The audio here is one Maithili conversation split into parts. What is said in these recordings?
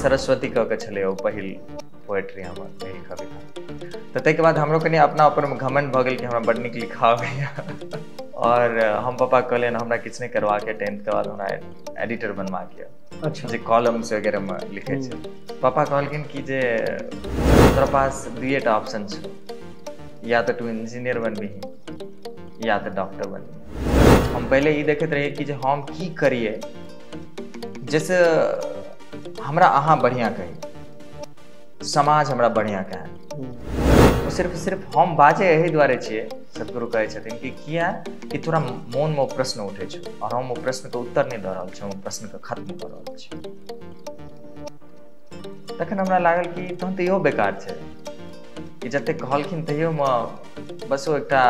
Saraswati कह के छलै ओ पहिल पोएट्री हमर, पहिल कविता। तऽ ताहिके बाद हमरो कनि अपना ऊपरमे घमंड भऽ गेल कि हमरा बड्ड नीक लिखा अबैया। और हम पापा कहलियनि हमरा किछु नहि करबाक, टेंथ के बाद हमरा एडिटर बनबाक यऽ। अच्छा। जे कॉलम्स वगैरहमे लिखै छै। पापा कहलखिन कि जे तोरा पास दुइएटा ऑप्शन छौ, या तऽ तू इंजीनियर बनबिही या तऽ डॉक्टर बनबिही। हम पहिले ई देखैत रहियै कि जे हम की करियै जाहिसँ हमरा अहाँ बढ़िआँ कही, समाज हमरा बढ़िआँ कहै। ओ सिर्फ सिर्फ हम बाजै एहि दुआरे छियै, सदगुरु कहै छथिन कि किया कि तोरा मोनमे ओ प्रश्न उठै छौ और हम ओ प्रश्नके उत्तर नहि दऽ रहल छी, हम ओ प्रश्नके खत्म कऽ रहल छी। तखन हमरा लागल कि तहन तऽ इहो बेकार छै कि जतेक कहलखिन तैयोमे बस ओ एकटा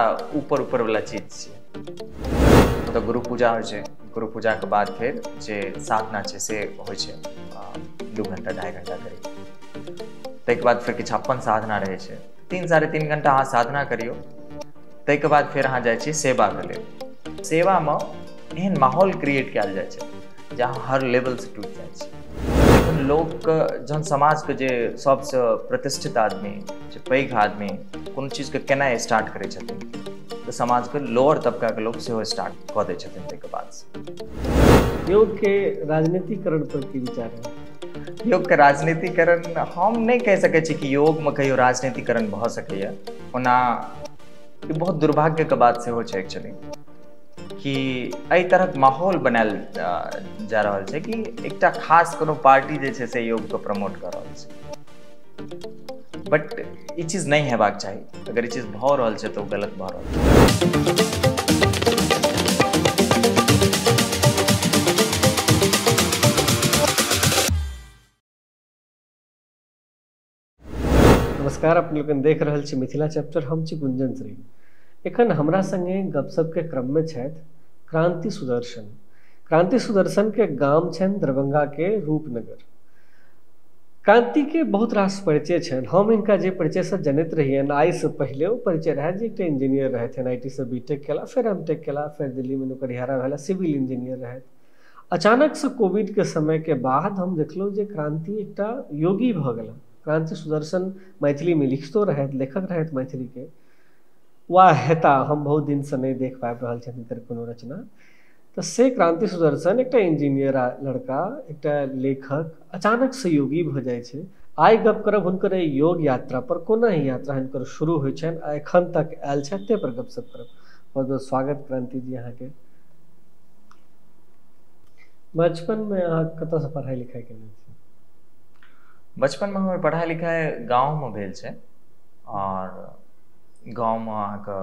ऊपर ऊपरवला चीज छियै। ओतऽ गुरु पूजा होइ छै, गुरु पूजाके बाद फेर जे साधना छै से होइ छै 2 घंटा 2.5 घंटा करीब। ताहिके बाद फेर किछु अपन साधना रहै छै, 3 साढ़े 3 घंटा अहाँ साधना करियौ। ताहिके बाद फेर अहाँ जाइ छियै सेवाके लेल। सेवामे एहन माहौल क्रिएट कयल जाइ छै जे अहाँ हर लेवलसँ टूटि जाइ छी। जखन लोकके, जहन समाजके जे सबसँ प्रतिष्ठित आदमी, जे पैघ आदमी कोनो चीजके केनाइ स्टार्ट करै छथिन तऽ समाजके लोअर तबकाके लोक सेहो स्टार्ट कऽ दै छथिन ताहिके बादसँ। योग के राजनीतिकरण पर की विचार है? योगके राजनीतिकरण हम नहि कहि सकै छी कि योगमे कहियो राजनीतिकरण भऽ सकैए। ओना ई बहुत दुर्भाग्यके बात सेहो छै एक्चुअली कि एहि तरहक माहौल बनायल जा रहल छै कि एकटा खास कोनो पार्टी जे छै से योगके प्रमोट कऽ रहल छै। बट ई चीज नहि हेबाक चाही। अगर ई चीज भऽ रहल छै तऽ ओ गलत भऽ रहल छै। नमस्कार, अपने लोकनि देख रहल छी मिथिला चैप्टर। हम छी गुंजन श्री। एखन हमरा संगे गपशप के क्रम में छथि क्रांति सुदर्शन। क्रांति सुदर्शन के गाम छनि दरभंगा के रूपनगर। क्रांति के बहुत रास परिचय छनि। हम हिनका जे परिचय से जनैत रहियनि आइसँ पहिले, ओ परिचय रहै जे एकटा इंजीनियर रहथि, एन I T से बी टेक केला, फेर एम टेक केला, फेर दिल्लीमे नौकरिहारा भेला, सिविल इंजीनियर रहथि। अचानक से कोविड के समय के बाद हम देखलहुँ जे क्रांति एकटा योगी भऽ गेला। क्रांति सुदर्शन मैथिलीमे लिखितो रहथि, लेखक रहथि मैथिलीके वा हेता, हम बहुत दिनसँ नहि देख पाबि रहल छथि हिनकर कोनो रचना। तऽ से क्रांति सुदर्शन एकटा इंजीनियर लड़का, एकटा लेखक, अचानक से योगी भऽ जाइ छै। आइ गप करब हुनकर एहि योग यात्रा पर, कोना ई यात्रा हिनकर शुरू होइ छनि आ एखन तक आयल छथि, ताहि पर गपशप करब। बहुत बहुत स्वागत क्रांति जी अहाँके। बचपनमे अहाँ कतऽसँ पढ़ाइ लिखाइ केने छी? बचपनमे हमर पढ़ाइ लिखाइ गाँवमे भेल छै और गाँवमे अहाँके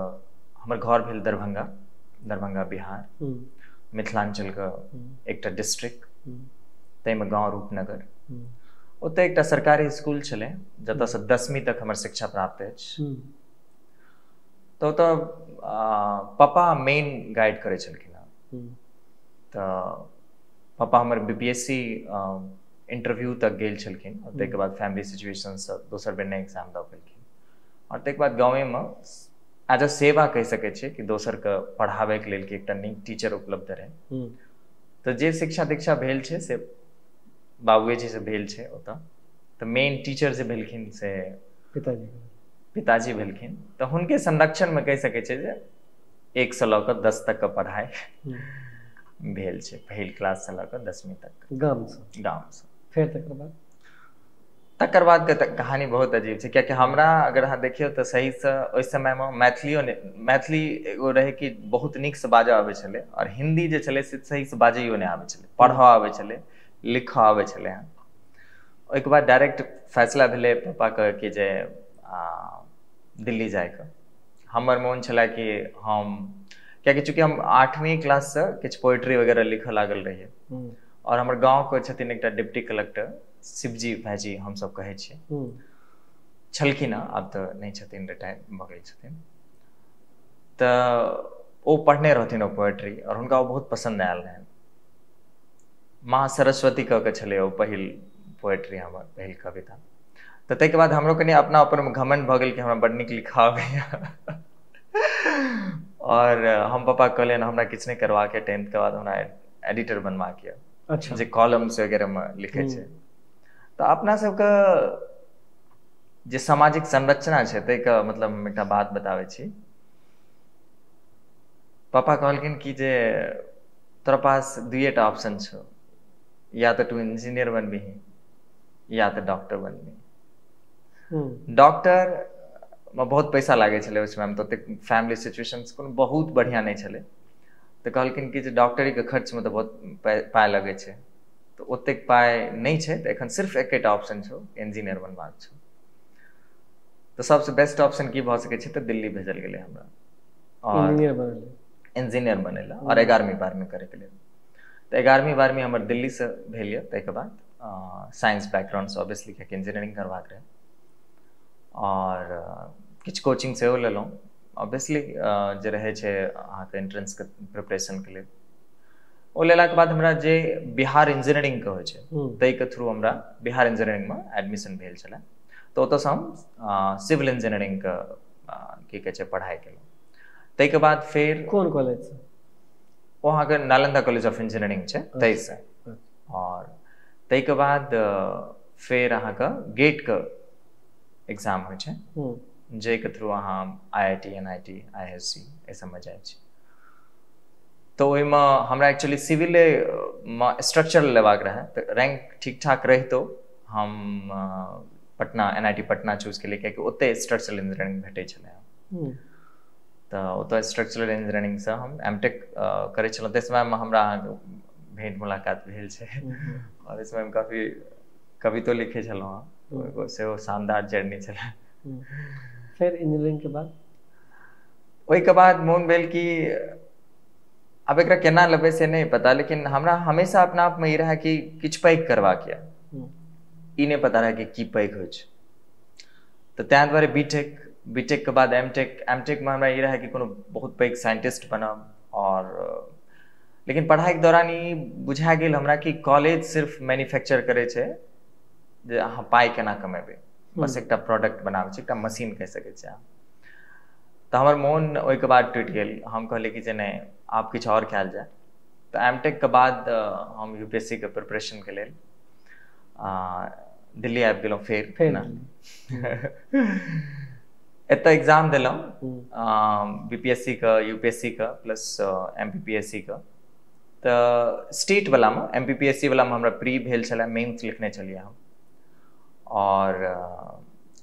हमर घर भेल दरभंगा, दरभंगा बिहार, मिथिलाञ्चलके एकटा डिस्ट्रिक्ट, ताहिमे गाँव रूपनगर। ओतऽ एकटा सरकारी स्कूल छलै जतऽसँ 10वीं तक हमर शिक्षा प्राप्त अछि। तऽ ओतऽ पापा मेन गाइड करै छलखिन हँ। तऽ पापा हमर B P S C interview तक गेल छलखिन और ताहिके बाद फैमिली सिचुएशनसँ दोसर बेर नहि एग्जाम दऽ पेलखिन। और ताहिके बाद गाँवेमे एज अ सेवा कहि सकै छियै कि दोसरके पढ़ाबैके लेल कि एकटा नीक टीचर उपलब्ध रहै। तऽ जे शिक्षा दीक्षा भेल छै से बाबुए जीसँ भेल छै ओतऽ। तऽ मेन टीचर जे भेलखिन से पिताजी, पिताजी भेलखिन। तऽ हुनके संरक्षणमे कहि सकै छियै जे 1 से लऽ कऽ 10 तकके पढ़ाइ भेल छै, पहिल क्लाससँ लऽ कऽ 10वीं तक। गामसँ? गामसँ। फेर तकर बाद? तकर बादके तऽ कहानी बहुत अजीब छै, कियाकि हमरा अगर अहाँ देखियौ तऽ सहीसँ ओहि समयमे मैथिलियो नहि, मैथिली एगो रहै कि बहुत नीकसँ बाजऽ आबै छलै और हिन्दी जे छलै से सहीसँ बाजैयो नहि आबै छलै। पढ़ऽ आबै छलै, लिखऽ आबै छलै हँ। ओहिके बाद डायरेक्ट फैसला भेलै पापाके कि जे दिल्ली जाइके। हमर मोन छलै कि हम, कियाकि चूँकि हम 8वीं क्लाससँ किछु पोइट्री वगैरह लिखऽ लागल रहियै और हमर गाँवके छथिन एकटा डिप्टी कलेक्टर शिवजी भाईजी हमसब कहै छियै, छलखिन हँ, आब तऽ नहि छथिन, रिटायर भऽ गेल छथिन। तऽ ओ पढ़ने रहथिन ओ पोएट्री आओर हुनका ओ बहुत पसन्द आयल रहनि। माँ सरस्वती कऽ के छलै ओ पहिल पोएट्री, हमर पहिल कविता। तऽ ताहिके बाद हमरो कनि अपना ऊपरमे घमण्ड भऽ गेल कि हमरा बड्ड नीक लिखा अबैए। आओर हम पापा कहलियनि हमरा किछु नहि करबाक यऽ, 10th के बाद हमरा एडिटर बनबाक यऽ। अच्छा। जे कॉलम्स वगैरहमे लिखै छै। तऽ अपना सबके जे सामाजिक संरचना छै ताहिके मतलब हम एकटा बात बताबै छी। पापा कहलखिन कि जे तोरा पास दुइएटा ऑप्शन छौ, या तऽ तू इंजीनियर बनबिही या तऽ डॉक्टर बनबिही। डॉक्टर मे बहुत पैसा लागै छलै ओहि समयमे, तऽ ओतेक फैमिली सिचुएशन कोनो बहुत बढ़िआँ नहि छलै। तऽ कहलखिन कि जे डॉक्टरीके खर्चमे तऽ बहुत पाइ लगै छै, तऽ ओतेक पाइ नहि छै, तऽ एखन सिर्फ एकेटा ऑप्शन छौ, इंजीनियर बनबाक छौ। तऽ सबसँ बेस्ट ऑप्शन की भऽ सकै छै, तऽ दिल्ली भेजल गेलै हमरा आओर इंजीनियर बनै लए आओर 11वीं 12वीं करैके लेल। तऽ 11वीं 12वीं हमर दिल्लीसँ भेल यऽ। ताहिके बाद साइंस बैकग्राउंडसँ ऑब्वियसली, कियाकि इंजीनियरिंग करबाक रहै। आओर किछु कोचिंग सेहो लेलहुँ ऑब्वियसली, जे रहै छै अहाँके एंट्रेंसके प्रिपरेशनके लेल। ओ लेलाके बाद हमरा जे बिहार इंजीनियरिंगके होइ छै ताहिके थ्रू हमरा बिहार इंजीनियरिंगमे एडमिशन भेल छलै। तऽ ओतऽसँ हम सिविल इंजीनियरिंगके की कहै छै पढ़ाइ केलहुँ। ताहिके बाद फेर कोन कॉलेज? ओ अहाँके नालंदा कॉलेज ऑफ इंजीनियरिंग छै ताहिसँ। आओर ताहिके बाद फेर अहाँके गेटके एग्जाम होइ छै, जाहिके थ्रू अहाँ IIT, NIT, IISc एहि सबमे जाइ छी। तऽ ओहिमे हमरा एक्चुअली सिविलेमे स्ट्रक्चर लेबाक रहै, तऽ रैंक ठीक ठाक रहितो हम पटना NIT Patna choose केलियै, कियाकि ओतहि स्ट्रक्चरल इंजीनियरिंग भेटै छलै। तऽ ओतऽ स्ट्रक्चरल इंजीनियरिंगसँ हम MTech करै छलहुँ। ताहि समयमे हमरा अहाँके भेंट मुलाकात भेल छै आओर ओहि समयमे काफी कवितो लिखै छलहुँ हँ, एगो सेहो शानदार जर्नी छलै। फेर इंजीनियरिंग के बाद? ओहिके बाद मोन भेल कि आब एकरा केना लेबै से नहि पता, लेकिन हमरा हमेशा अपना आपमे ई रहै कि किछु पैघ करबाक यऽ, ई नहि पता रहै कि की पैघ होइ छै। तऽ ताहि दुआरे बीटेक के बाद MTech, MTech मे हमरा ई रहै कि कोनो बहुत पैघ साइंटिस्ट बनब। आओर लेकिन पढ़ाइके दौरान ई बुझा गेल हमरा कि कॉलेज सिर्फ मैन्युफैक्चर करै छै जे अहाँ पाइ केना कमेबै, बस एकटा प्रोडक्ट बनाबै छै, एकटा मशीन कहि सकै छियै अहाँ। तऽ हमर मोन ओहिके बाद टूटि गेल। हम कहलियै कि जे नहि, आब किछु आओर कयल जाय। तऽ MTech के बाद हम UPSC के प्रिपरेशनके लेल दिल्ली आबि गेलहुँ। फेर एतऽ एग्जाम देलहुँ BPSC के, UPSC के, प्लस MPPSC के। तऽ स्टेट वलामे MPPSC वलामे हमरा प्री भेल छलै, मेन्स लिखने छलियै हम। आओर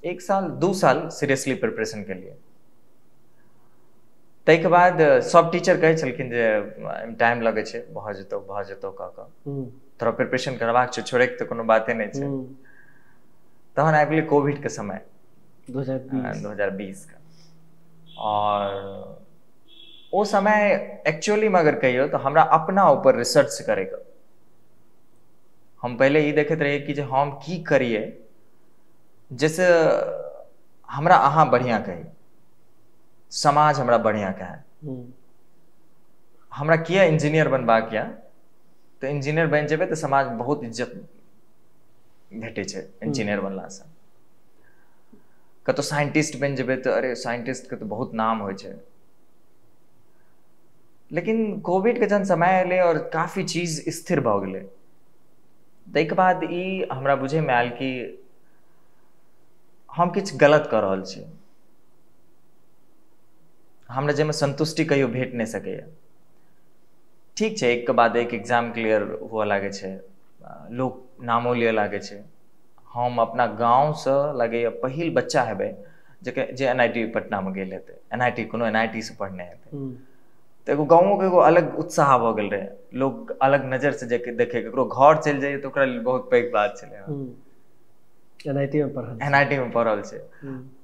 1 साल 2 साल सीरियसली प्रिपरेशन केलियै। ताहिके बाद सब टीचर कहै छलखिन जे टाइम लगै छै, भऽ जेतौ भऽ जेतौ कऽ कऽ, तोरा प्रिपरेशन करबाक छै, छोड़ैके तऽ कोनो बाते नहि छै। तहन आबि गेलै कोविडके समय 2020 के। आओर ओ समय एक्चुअलीमे अगर कहियौ तऽ हमरा अपना ऊपर रिसर्च करैके, हम पहिले ई देखैत रहियै कि जे हम की करियै जाहिसँ हमरा अहाँ बढ़िआँ कही, समाज हमरा बढ़िआँ कहै। हमरा किया इंजीनियर बनबाक यऽ, तऽ इंजीनियर बनि जेबै तऽ समाज बहुत इज्जत भेटै छै इंजीनियर बनलासँ। कतहु साइंटिस्ट बनि जेबै तऽ अरे साइंटिस्टके तऽ बहुत नाम होइ छै। लेकिन कोविडके जहन समय एलै आओर काफी चीज स्थिर भऽ गेलै, ताहिके बाद ई हमरा बुझैमे आयल कि हम किछु गलत कऽ रहल छी, हमरा जाहिमे संतुष्टि कहियो भेट नहि सकैए। ठीक छै, एक के बाद एक एग्जाम क्लियर हुअ लागै छै, लोक नामो लिअ लागै छै। हम अपना गाँवसँ लगैए पहिल बच्चा हेबै जे NIT पटनामे गेल हेतै, NIT कोनो NIT से पढ़ने हेतै। तऽ एगो गाँवोके एगो अलग उत्साह भऽ गेल रहै, लोक अलग नजरसँ देखै, ककरो घर चलि जाइए तऽ ओकरा लेल बहुत पैघ बात छलै। NIT मे पढ़ल छै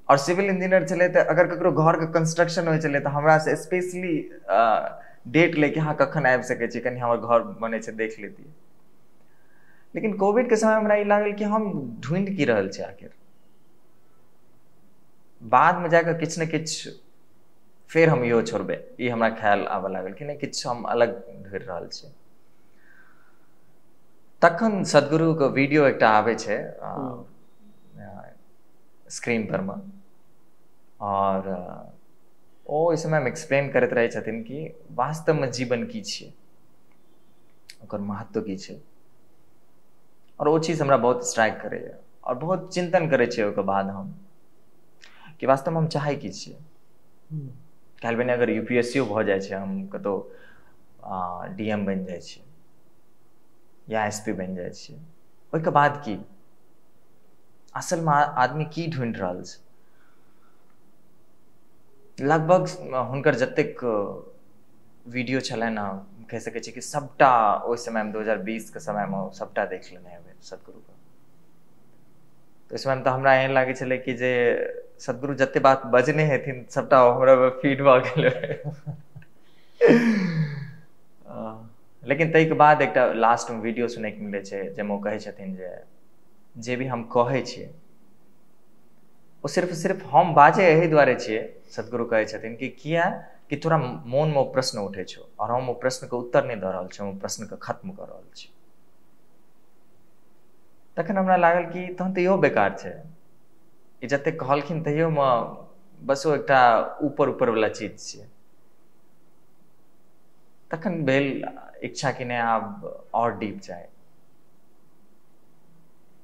और सिविल इंजीनियर छलै, तऽ अगर ककरो घरके कंस्ट्रक्शन होइ छलै तऽ हमरासँ स्पेशली डेट लैके अहाँ कखन आबि सकै छी, कनि हमर घर बनै छै देख लेतियै। लेकिन कोविडके समय हमरा ई लागल कि हम ढूँढि की रहल छी आखिर। बादमे जाकऽ किछु ने किछु फेर हम इहो छोड़बै, ई हमरा ख्याल आबऽ लागल कि नहि किछु हम अलग ढूँढि रहल छी। तखन सदगुरुके वीडियो एकटा आबै छै स्क्रीन परमे, आओर ओ ओहि समयमे एक्सप्लेन करैत रहै छथिन कि वास्तवमे जीवन की छियै, ओकर महत्व की छै। आओर ओ चीज हमरा बहुत स्ट्राइक करैए आओर बहुत चिन्तन करै छियै ओहिके बाद हम कि वास्तवमे हम चाहै की छियै। काल्हि बने अगर UPSC भऽ जाइ छै, हम कतहु DM बनि जाइ छियै या SP बनि जाइ छियै, ओहिके बाद की असलमे आदमी की ढूँढि रहल छै। लगभग हुनकर जतेक वीडियो छलनि ने, कहि सकै छी कि सबटा ओहि समयमे 2020 के समयमे सबटा देख लेने हेबै सदगुरुके। तऽ ओहि समयमे तऽ हमरा एहन लागै छलै कि जे सदगुरु जते बात बजने हेथिन सबटा हमरा फीड भऽ गेलै। लेकिन ताहिके बाद एकटा लास्टमे वीडियो सुनैके मिलै छै जाहिमे ओ कहै छथिन जे जे भी हम कहै छियै ओ सिर्फ सिर्फ हम बाजै एहि दुआरे छियै। सदगुरु कहै छथिन कि किया कि तोरा मोनमे ओ प्रश्न उठै छौ आओर हम ओ प्रश्नके उत्तर नहि दऽ रहल छी, हम ओ प्रश्नके खत्म कऽ रहल छी। तखन हमरा लागल कि तहन तऽ इहो बेकार छै, ई जतेक कहलखिन तैयोमे बस ओ एकटा ऊपर ऊपरवला चीज छियै। तखन भेल इच्छा कि नहि आब आओर डीप जाय,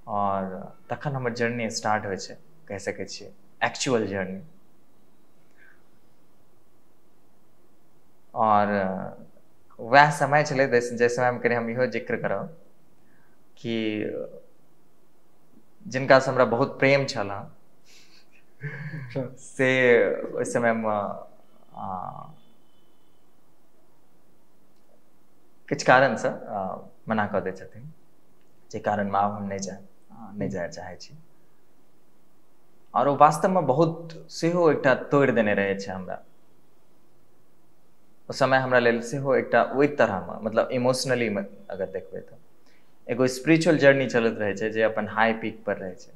आओर तखन हमर जर्नी स्टार्ट होइ छै, कहि सकै छियै एक्चुअल जर्नी। आओर वएह समय छलै जाहि समयमे कनि हम इहो जिक्र करब कि जिनकासँ हमरा बहुत प्रेम छल से ओहि समयमे किछु कारणसँ मना कऽ दै छथिन, जे कारणमे आब हम नहि जाय चाहै छी। आओर ओ वास्तवमे बहुत सेहो एकटा तोड़ि देने रहै छै हमरा। ओ समय हमरा लेल सेहो एकटा ओहि तरहमे मतलब इमोशनली अगर देखबै तऽ एगो स्पिरिचुअल जर्नी चलैत रहै छै जे अपन हाई पीक पर रहै छै,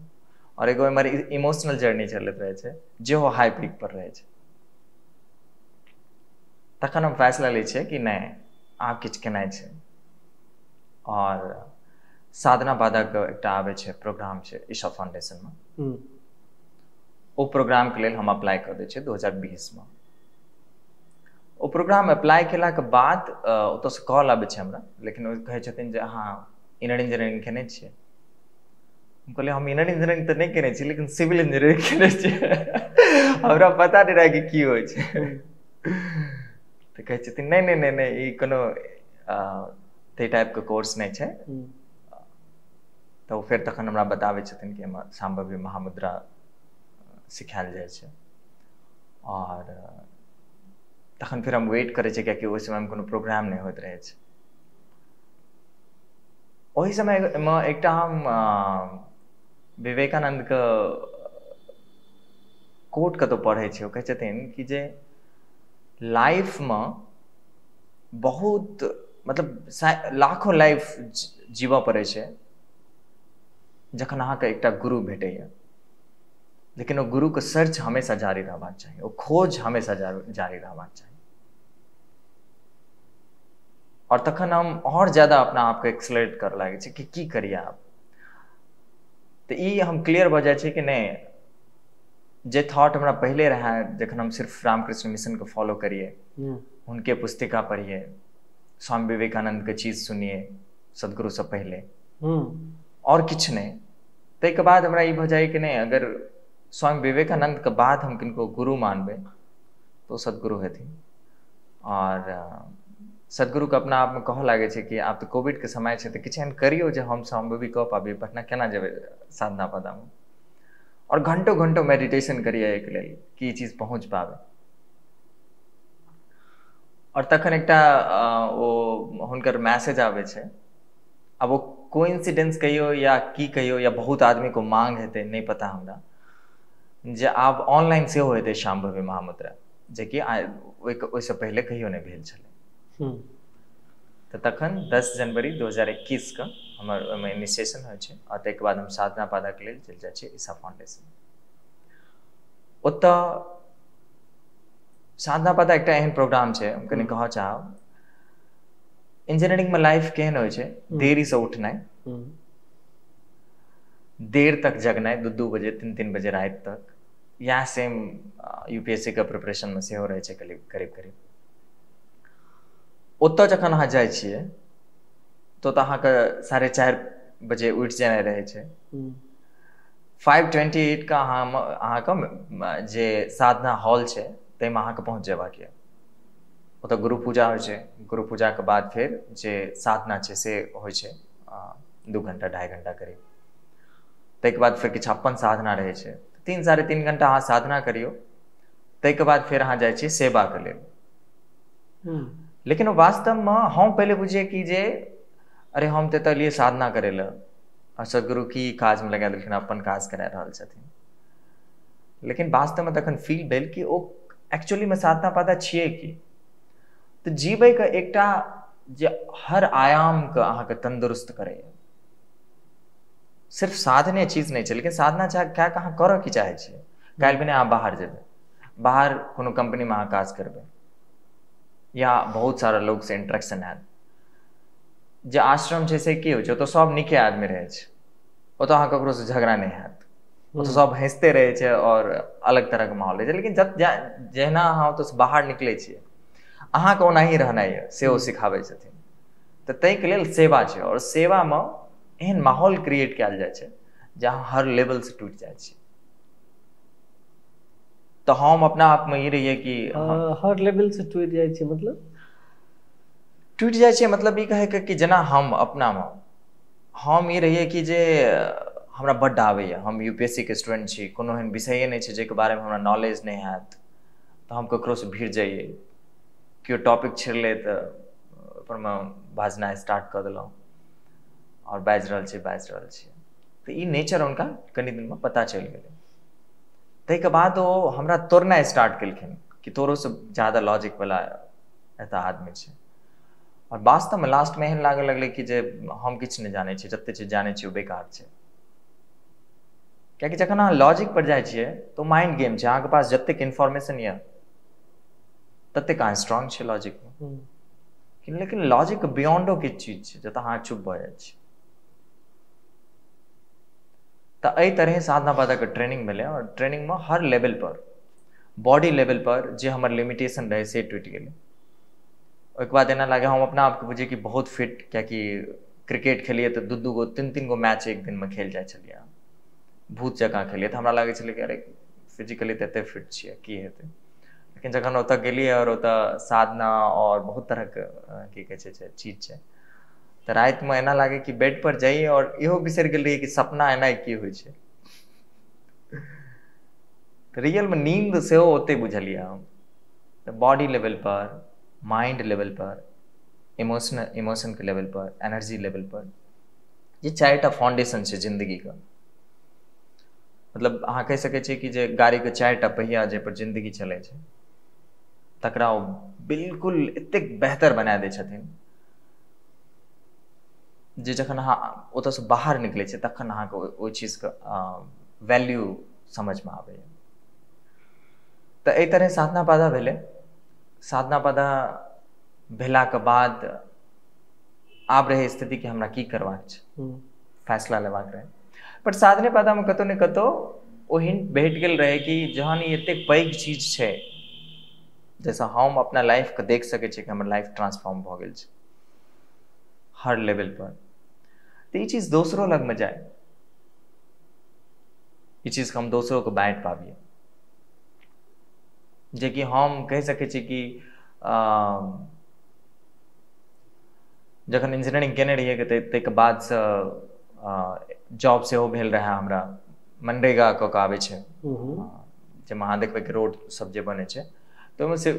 आओर एगो एम्हर इमोशनल जर्नी चलैत रहै छै जेहो हाई पीक पर रहै छै। तखन हम फैसला लै छियै कि नहि आब किछु केनाइ छै। आओर साधना बाधाके एकटा आबै छै प्रोग्राम छै ईशा फाउंडेशनमे, ओ प्रोग्रामके लेल हम अप्लाई कऽ दै छियै 2020मे। ओ प्रोग्राम अप्लाई केलाके बाद ओतऽसँ कॉल आबै छै हमरा, लेकिन ओ कहै छथिन जे अहाँ इनर इंजीनियरिंग केने छियै। हम कहलियै हम इनर इंजीनियरिंग तऽ नहि केने छी, लेकिन सिविल इंजीनियरिंग केने छियै, हमरा पता नहि रहै कि की होइ छै। तऽ कहै छथिन नहि नहि नहि नहि ई कोनो ताहि टाइपके कोर्स नहि छै। तऽ ओ फेर तखन हमरा बताबै छथिन कि हमरा शाम्भवी महामुद्रा सिखायल जाइ छै। आओर तखन फेर हम वेट करै छियै कियाकि ओहि समयमे कोनो प्रोग्राम नहि होइत रहै छै। ओहि समयमे एकटा हम विवेकानन्दके कोट कतहु पढ़ै छियै, ओ कहै छथिन कि जे लाइफमे बहुत मतलब लाखों लाइफ जीवऽ पड़ै छै जखन अहाँके एकटा गुरु भेटैए, लेकिन ओ गुरुके सर्च हमेशा जारी रहबाक चाही, ओ खोज हमेशा जारी रहबाक चाही। और तखन हम और ज्यादा अपना आपके एक्सलरेट कर लागै छी कि की करिए आब। तऽ ई हम क्लियर भऽ जाइ छै कि नहि, जे थॉट हमरा पहिले रहै जखन हम सिर्फ रामकृष्ण मिशनके फॉलो करिए, हुनके पुस्तिका पढ़िए, स्वामी विवेकानन्दके चीज सुनिए सदगुरुसँ पहिले, और किछु नहि, ताहिके बाद हमरा ई भऽ जाइ कि नहि, अगर स्वामी विवेकानन्दके बाद हम किनको गुरु मानबै तऽ ओ सदगुरु हेथिन। और सदगुरुके अपना आपमे कहऽ लागै छै कि आब तऽ कोविडके समय छै तऽ किछु एहन करियौ जे हम सम्भवी कऽ पाबी, पटना केना जेबै साधना पदामे, और घंटों घंटों मेडिटेशन करिए एहिके लेल कि ई चीज पहुँच पाबै। और तखन एकटा ओ हुनकर मैसेज आबै छै, आब ओ कोइंसिडेंस कहियौ या की कहियौ या बहुत आदमीके मांग हेतै नहि पता हमरा, जे आब ऑनलाइन सेहो हेतै शाम्भवी महामुद्रा, जेकि ओहिसँ पहिले कहियो नहि भेल छलै। तऽ तखन 10 जनवरी 2021 के हमर ओहिमे इनिशिएशन होइ छै, और ताहिके बाद हम साधना पादाके लेल चलि जाइ छियै ईशा फाउंडेशन। ओतऽ साधना पादा एकटा एहन प्रोग्राम छै, हम कनि कहऽ चाहब। इंजीनियरिंगमे लाइफ केहन होइ छै, देरीसँ उठनाइ, देर तक जगनाइ, 2-2 बजे 3-3 बजे राति तक। इएह सेम यूपीएससी के प्रिपरेशनमे सेहो रहै छै करीब करीब। ओतऽ जखन अहाँ जाइ छियै तऽ ओतऽ अहाँके 4:30 बजे उठि जेनाइ रहै छै। 5:28 के अहाँके जे साधना हॉल छै ताहिमे अहाँके पहुँच जेबाक यऽ। ओतऽ गुरु पूजा होइ छै, गुरु पूजाके बाद फेर जे साधना छै से होइ छै 2 घंटा 2.5 घंटा करीब। ताहिके बाद फेर किछु अपन साधना रहै छै, 3 साढ़े 3 घंटा अहाँ साधना करियौ। ताहिके बाद फेर अहाँ जाइ छियै सेवाके लेल। लेकिन ओ वास्तवमे हम पहिले बुझियै कि जे अरे हम तऽ एतऽ एलियै साधना करै लए, आ सदगुरु की काजमे लगा देलखिन, अपन काज करा रहल छथिन। लेकिन वास्तवमे तखन फील भेल कि ओ एक्चुअलीमे साधना पादा छियै की। तऽ जीवैके एकटा जे हर आयामके अहाँके तन्दुरुस्त करैए, सिर्फ साधने चीज नहि छै, लेकिन साधना कए कऽ अहाँ करऽ की चाहै छियै। काल्हि बिना अहाँ बाहर जेबै, बाहर कोनो कम्पनीमे अहाँ काज करबै या बहुत सारा लोकसँ इंटरेक्शन हैत। जे आश्रम छै से की होइ छै, ओतऽ सब नीके आदमी रहै छै, ओतऽ अहाँ ककरोसँ झगड़ा नहि हैत, ओतऽ सब हँसिते रहै छै आओर अलग तरहके माहौल रहै छै। लेकिन जहिना अहाँ ओतऽसँ बाहर निकलै छियै, अहाँके ओनाही रहनाइ यऽ से ओ सिखाबै छथिन। तऽ ताहिके लेल सेवा छै, आओर सेवामे एहन माहौल क्रिएट कयल जाइ छै जे अहाँ हर लेवलसँ टूटि जाइ छी। तऽ हम अपना आपमे ई रहियै कि हर लेवलसँ टूटि जाइ छै, मतलब टूटि जाइ छै, मतलब ई कहैके कि जेना हम अपनामे हम ई रहियै कि जे हमरा बड्ड आबैए, हम यूपीएससी के स्टूडेंट छी, कोनो एहन विषये नहि छै जाहिके बारेमे हमरा नॉलेज नहि हैत, तऽ हम ककरोसँ भिड़ जइयै, केओ टॉपिक छिड़लै तऽ ओहिपरमे बाजनाइ स्टार्ट कऽ देलहुँ आओर बाजि रहल छी। तऽ ई नेचर हुनका कनि दिनमे पता चलि गेलै। ताहिके बाद ओ हमरा तोड़नाइ स्टार्ट केलखिन कि तोरोसँ ज्यादा लॉजिकवला एतऽ आदमी छै। आओर वास्तवमे लास्टमे एहन लागऽ लगलै कि जे हम किछु नहि जानै छी, जतेक चीज जानै छी ओ बेकार छै। कियाकि जखन अहाँ लॉजिक पर जाइ छियै तऽ माइंड गेम छै, अहाँके पास जतेक इन्फॉर्मेशन यऽ ततेक अहाँ स्ट्रांग छै लॉजिकमे। लेकिन लॉजिक बियॉन्डो किछु चीज छै जतऽ अहाँ चुप भऽ जाइ छी। तऽ एहि तरहे साधना पादाके ट्रेनिंग भेलै, आओर ट्रेनिंगमे हर लेवलपर, बॉडी लेवलपर जे हमर लिमिटेशन रहै से टूटि गेलै। ओहिके बाद एना लागै हम अपना आपके बुझियै कि बहुत फिट, कियाकि क्रिकेट खेलियै तऽ 2-2 गो 3-3 गो मैच एक दिनमे खेल जाइ छलियै, भूत जकाँ खेलियै। तऽ हमरा लागै छलै कि अरे फिजिकली तऽ एते फिट छियै, की हेतै। लेकिन जखन ओतऽ गेलियै आओर ओतऽ साधना आओर बहुत तरहके की कहै छै चीज छै, तऽ रातिमे एना लागै कि बेड पर जाइए आओर इहो बिसरि गेल रहियै कि सपना एना की होइ छै। तऽ रियलमे नींद सेहो ओते बुझलियै हम। तऽ बॉडी लेवल पर, माइंड लेवल पर, इमोशनके लेवल पर, एनर्जी लेवल पर, ये 4 टा फाउंडेशन छै जिंदगीके। मतलब अहाँ कहि सकै छियै कि जे गाड़ीके 4 टा पहिया जाहिपर जिंदगी चलै छै, तकरा ओ बिल्कुल एतेक बेहतर बना दै छथिन जे जखन अहाँ ओतऽसँ बाहर निकलै छियै तखन अहाँके ओहि चीजके वैल्यू समझमे आबैए। तऽ एहि तरहे साधना पादा भेलै। साधना पादा भेलाके बाद आब रहै स्थिति कि हमरा की करबाक छै, फैसला लेबाक रहै। पर साधने पादामे कतहु ने कतहु ओ हिंट भेट गेल रहै कि जहन ई एतेक पैघ चीज छै, जैसे हम अपना लाइफके देख सकै छियै कि हमर लाइफ ट्रांसफॉर्म भऽ गेल छै हर लेवल पर, तऽ ई चीज दोसरो लगमे जाय, ई चीजके हम दोसरोके बाँटि पाबियै। जेकि हम कहि सकै छी कि जखन इंजीनियरिंग केने रहियै ताहिके बादसँ जॉब सेहो भेल रहै हमरा, मनरेगा कऽ कऽ आबै छै जाहिमे अहाँ देखबै कि रोड सब जे बनै छै, तऽ ओहिमे से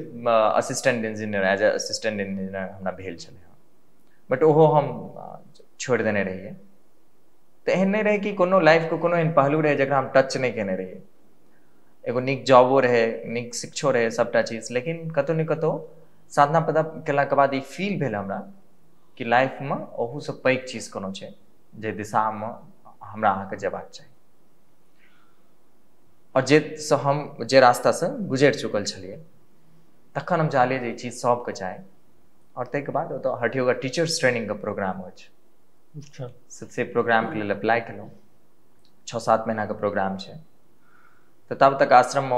assistant engineer, as a assistant engineer हमरा भेल छलै। बट ओहो हम छोड़ि देने रहियै। तऽ एहन नहि रहै कि कोनो लाइफके कोनो एहन पहलू रहै जकरा हम टच नहि केने रहियै। एगो नीक जॉबो रहै, नीक शिक्षो रहै, सबटा चीज, लेकिन कतहु ने कतहु साधना पदा केलाके बाद ई फील भेल हमरा कि लाइफमे ओहूसँ पैघ चीज कोनो छै जे दिशामे हमरा अहाँके जेबाक चाही, आओर जे से हम जे रास्तासँ गुजरि चुकल छलियै। तखन हम चाहलियै जे ई चीज सबके चाही। आओर ताहिके बाद ओतऽ हठ योगा टीचर्स ट्रेनिंगके प्रोग्राम होइ छै। अच्छा। से प्रोग्रामके लेल अप्लाई केलहुँ। 6-7 महीनाके प्रोग्राम छै। तऽ तब तक आश्रममे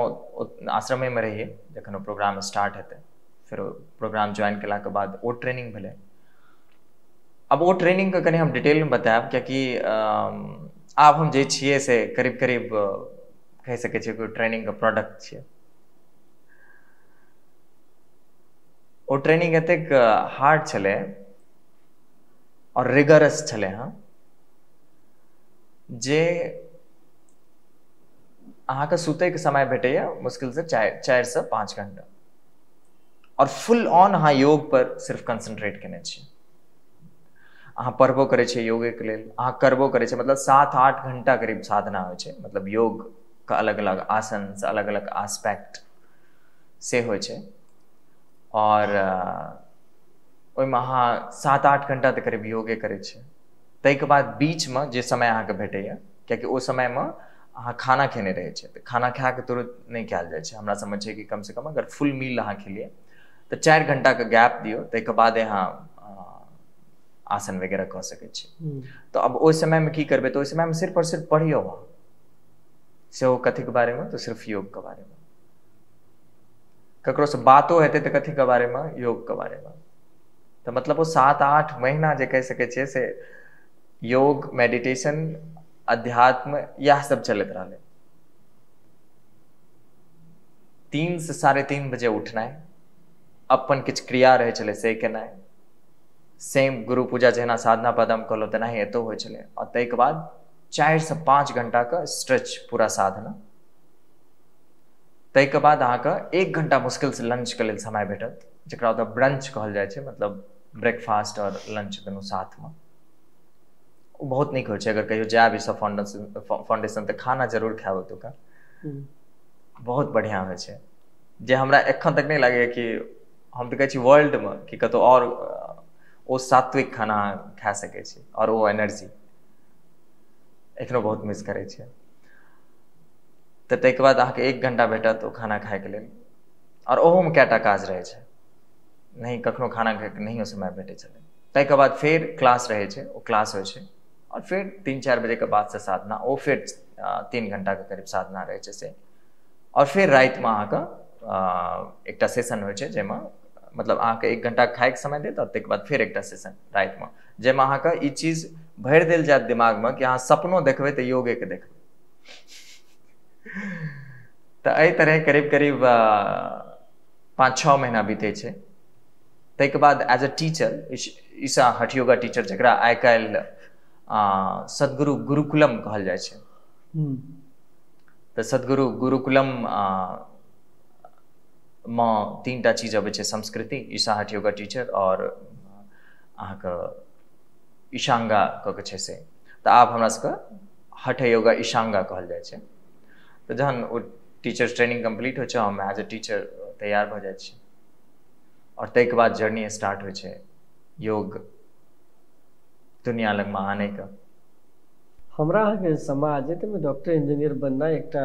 आश्रमेमे रहियै जखन ओ प्रोग्राम स्टार्ट हेतै। फेर ओ प्रोग्राम ज्वाइन केलाके बाद ओ ट्रेनिंग भेलै। आब ओ ट्रेनिंगके कनि हम डिटेलमे बतायब, कियाकि आब हम जे छियै से करीब करीब कहि सकै छियै कि ट्रेनिंगके प्रोडक्ट छियै। ओ ट्रेनिंग एतेक हार्ड छलै आओर रिगरस छलै हँ, जे अहाँके सुतैके समय भेटैए मुश्किलसँ 4 से 5 घंटा, आओर फुल ऑन अहाँ योग पर सिर्फ कंसंट्रेट केने छी। अहाँ पढ़बो करै छियै योगेके लेल, अहाँ करबो करै छियै, मतलब 7-8 घंटा करीब साधना होइ छै, मतलब योगके अलग अलग आसन, अलग अलग आस्पेक्ट से होइ छै। आओर ओहिमे अहाँ 7-8 घंटा तऽ करीब योगे करै छियै। ताहिके बाद बीचमे जे समय अहाँके भेटैए, कियाकि ओ समयमे अहाँ खाना खेने रहै छियै, तऽ खाना खा कऽ तुरंत नहि खायल जाइ छै। हमरा समझ छै कि कमसँ कम अगर फुल मील अहाँ खेलियै तऽ 4 घंटाके गैप दियौ, ताहिके बाद अहाँ आसन वगैरह कऽ सकै छी। तऽ अब ओहि समयमे की करबै, तऽ ओहि समयमे सिर्फ और सिर्फ पढ़ियौ अहाँ, सेहो कथीके बारेमे, तऽ सिर्फ योगके बारेमे। ककरोसँ बातो हेतै तऽ कथीके बारेमे, योगके बारेमे। तऽ मतलब ओ 7-8 महीना जे कहि सकै छियै से योग, मेडिटेशन, अध्यात्म, इएह सब चलैत रहलै। 3 से 3:30 बजे उठनाइ, अपन किछु क्रिया रहै छलै से केनाइ, सेम गुरु पूजा जहिना साधना पदम कहलहुँ तेनाही एतौ होइ छलै। आओर ताहिके बाद 4 से 5 घंटाके स्ट्रेच पूरा साधना। ताहिके बाद अहाँके 1 घंटा मुश्किलसँ लंचके लेल समय भेटत, जकरा ओतऽ ब्रंच कहल जाइ छै, मतलब ब्रेकफास्ट आओर लंच दुनू साथमे। ओ बहुत नीक होइ छै। अगर कहियो जायब ईशा फाउंडेशन तऽ खाना जरूर खायब ओतुका, बहुत बढ़िआँ होइ छै। जे हमरा एखन तक नहि लागैए कि हम तऽ कहै छी वर्ल्डमे कि कतहु आओर ओ सात्विक खाना खा सकै छी, आओर ओ एनर्जी एखनो बहुत मिस करै छियै। तऽ ताहिके बाद अहाँके 1 घंटा भेटत ओ खाना खायके लेल, आओर ओहोमे कएटा काज रहै छै, नहि कखनो खाना खायके नहियो समय भेटै छलै। ताहिके बाद फेर क्लास रहै छै, ओ क्लास होइ छै, आओर फेर 3-4 बजेके बादसँ साधना, ओ फेर 3 घंटाके करीब साधना रहै छै से। आओर फेर रातिमे अहाँके एकटा सेशन होइ छै, जाहिमे मतलब अहाँके 1 घंटा खायके समय देत, आओर ताहिके बाद फेर एकटा सेशन रातिमे, जाहिमे अहाँके ई चीज भरि देल जायत दिमागमे कि अहाँ सपनो देखबै तऽ योगेके देखबै। तऽ एहि तरह करीब करीब 5-6 महीना बीतै छै। ताहिके बाद as a teacher, Isha Hatha yoga teacher, जकरा आइ काल्हि सदगुरु गुरुकुलम कहल जाइ छै, तऽ सदगुरु गुरुकुलम मे 3टा चीज अबै छै, संस्कृति, ईशा हठ योगा टीचर, आओर अहाँके ईशांगा कऽ के छै से। तऽ आब हमरा सबके हठ योगा ईशांगा कहल जाइ छै। तऽ जहन ओ टीचर्स ट्रेनिंग कम्प्लीट होइ छै, हम एज अ टीचर तैयार भऽ जाइ छी, आओर ताहिके बाद जर्नी स्टार्ट होइ छै योग दुनिया लगमे आनैके। हमरा अहाँके समाज ताहिमे डॉक्टर इंजीनियर बननाइ एकटा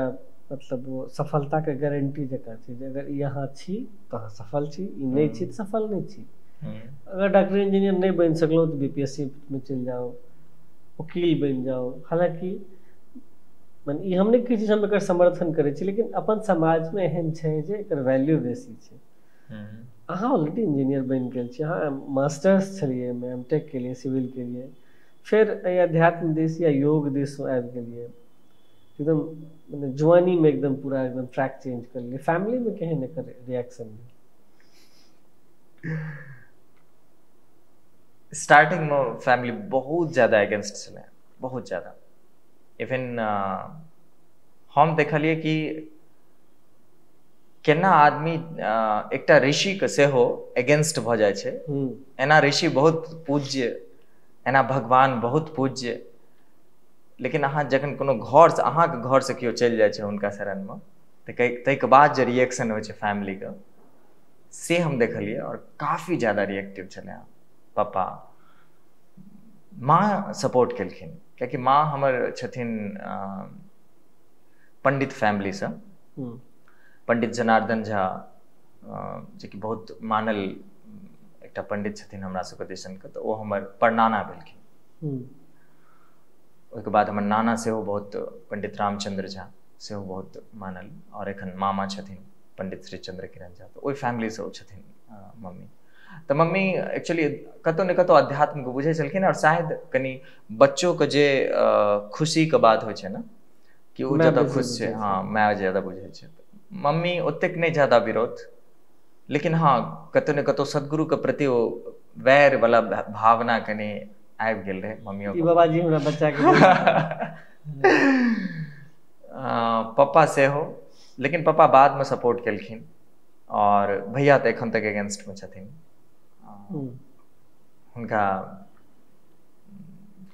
मतलब ओ सफलताके गारंटी जकाँ छै, जे अगर ई अहाँ छी तऽ अहाँ सफल छी, ई नहि छी तऽ सफल नहि छी। अगर डॉक्टर इंजीनियर नहि बनि सकलहुँ तऽ BPSC मे चलि जाउ, वकील बनि जाउ। हालाँकि मने ई हम नहि कहै छी हम एकर समर्थन करै छी, लेकिन अपन समाजमे एहन छै जे एकर वैल्यू बेसी छै। अहाँ ऑलरेडी इंजीनियर बनि गेल छी, अहाँ मास्टर्स छलियै एहिमे, MTech केलियै, सिविल केलियै, फेर एहि अध्यात्म दिस या योग दिस आबि गेलियै, एकदम मने जुआनीमे एकदम पूरा एकदम ट्रैक चेंज कर लियै। फैमिलीमे केहन एकर रिएक्शन भेल? स्टार्टिंगमे फैमिली बहुत ज़्यादा अगेंस्ट छलै, बहुत ज़्यादा। इवन हम देखलियै कि केना आदमी एकटा ऋषिके सेहो अगेंस्ट भऽ जाइ छै। एना ऋषि बहुत पूज्य, एना भगवान बहुत पूज्य, लेकिन अहाँ जखन कोनो घरसँ, अहाँके घरसँ केओ चलि जाइ छै हुनका शरणमे, तऽ ताहिके बाद जे रिएक्शन होइ छै फैमिलीके, से हम देखलियै। आओर काफी ज़्यादा रिएक्टिव छलै। पप्पा माँ सपोर्ट केलखिन, कियाकि माँ हमर छथिन पंडित फैमिलीसँ, पंडित जनार्दन झा जेकि बहुत मानल एकटा पंडित छथिन हमरा सबके दिसनके, तऽ ओ हमर परनाना भेलखिन। ओहिके बाद हमर नाना सेहो बहुत, पंडित रामचंद्र झा सेहो बहुत मानल, और एखन मामा छथिन पंडित श्री चंद्र किरण झा, तऽ ओहि फैमिलीसँ ओ छथिन मम्मी। तऽ मम्मी एक्चुअली कतहु ने कतहु अध्यात्मके बुझै छलखिन, और शायद कनि बच्चोके जे खुशीके बात होइ छै ने कि ओ ज्यादा खुश छै, हाँ माय ज्यादा बुझै छै। मम्मी ओतेक नहि ज्यादा विरोध, लेकिन हाँ कतहु ने कतहु सदगुरुके प्रति ओ वैरवला भावना कनि आबि गेल रहै मम्मियो। बाबाजी हमरा बच्चाके पप्पा सेहो, लेकिन पप्पा बादमे सपोर्ट केलखिन, और भैया तऽ एखन तक अगेंस्टमे छथिन। हुनका